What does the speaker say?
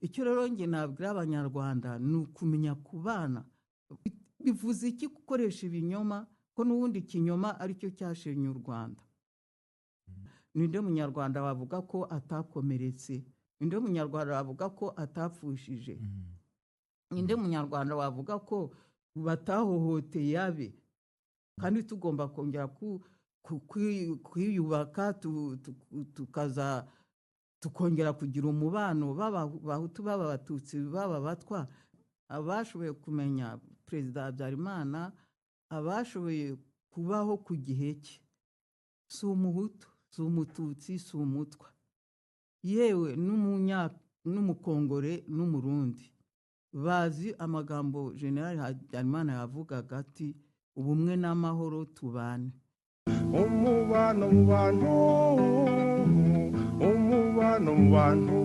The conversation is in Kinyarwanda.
Icyo rero njye nabwira Abanyarwanda ni ukumenya kubana. Bivuze iki gukoresha ibinyoma, ko n'ubundi ikinyoma aricyo cyashenye u Rwanda? Ninde munyarwanda wavuga ko atakomeretse? Ninde munyarwanda wavuga ko atapfushije? Ninde munyarwanda wavuga ko batahohoteye abe? Kandi tugomba kongera kwiyubaka, tukaza tukongera kugira umubano, baba Abahutu, baba Abatutsi, baba Abatwa. Abashoboye kumenya Perezida Habyarimana, abashoboye kubaho ku gihe cye, si Umuhutu, si Umututsi, si Umutwa, yewe n'Umukongore n'Umurundi, bazi amagambo General Habyarimana yavugaga ati: "Ubumwe n'amahoro, tubane." Umubano mu bantu, umubano mu bantu.